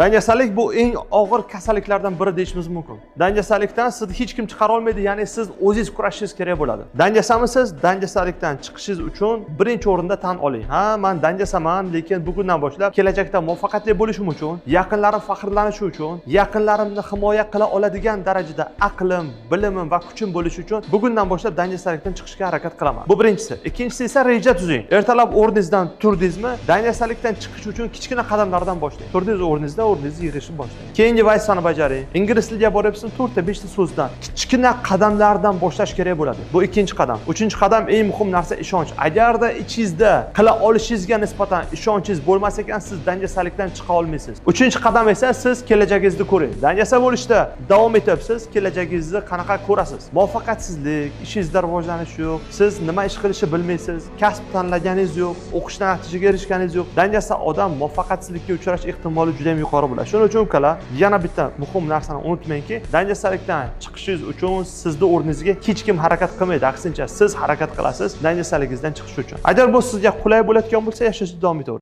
Dangasalik bu eng og'ir kasalliklardan biri deyishimiz mumkin. Dangasalikdan sizni hech kim chiqara olmaydi, ya'ni siz o'zingiz kurashishingiz kerak bo'ladi. Dangasamisiz? Dangasalikdan chiqishingiz uchun birinchi o'rinda tan oling. Ha, men dangasaman, lekin bugundan boshlab kelajakda muvaffaqiyatli bo'lishim uchun, yaqinlarim faxrlanishi uchun, yaqinlarimni himoya qila oladigan darajada aqlim, bilimim va kuchim bo'lishi uchun bugundan boshlab dangasalikdan chiqishga harakat qilaman. Bu birinchisi. Ikkinchisi esa reja tuzing. Ertalab o'rningizdan turdingizmi? Dangasalikdan chiqish uchun kichkina qadamlardan boshlang. Turdingiz o'rningizdan, o'rningizni yig'ishni boshlang. Keyingi vazifani bajaring. Ingliz tiliga boryapsizmi? 4 ta 5 ta so'zdan, kichkina qadamlardan boshlash kerak bo'ladi. Bu ikkinchi qadam. Uchinchi qadam, eng muhim narsa ishonch. Agarda ichingizda qila olishingizga nisbatan ishonchingiz bo'lmas ekan, siz dangasalikdan chiqa olmaysiz. Uchinchi qadam esa siz kelajagingizni ko'ring. Dangasa bo'lishda davom etyapsiz, kelajagingizni qanaqa ko'rasiz? Muvaffaqiyatsizlik, ishingizda rivojlanish yo'q, siz nima ish qilishni bilmaysiz, kasb tanlaganingiz yo'q, o'qishdan natijaga erishganingiz yo'q. Dangasa odam muvaffaqiyatsizlikka uchrash ehtimoli juda ham yuqori bo'ladi. Shuning uchun, ukalar, yana bitta muhim narsani unutmangki, dangasalikdan chiqishingiz uchun sizni o'rningizga hech kim harakat qilmaydi. Aksincha, siz harakat qilasiz dangasaligingizdan chiqish uchun. Agar bu sizga qulay bo'layotgan bo'lsa, yashashni davom etavering.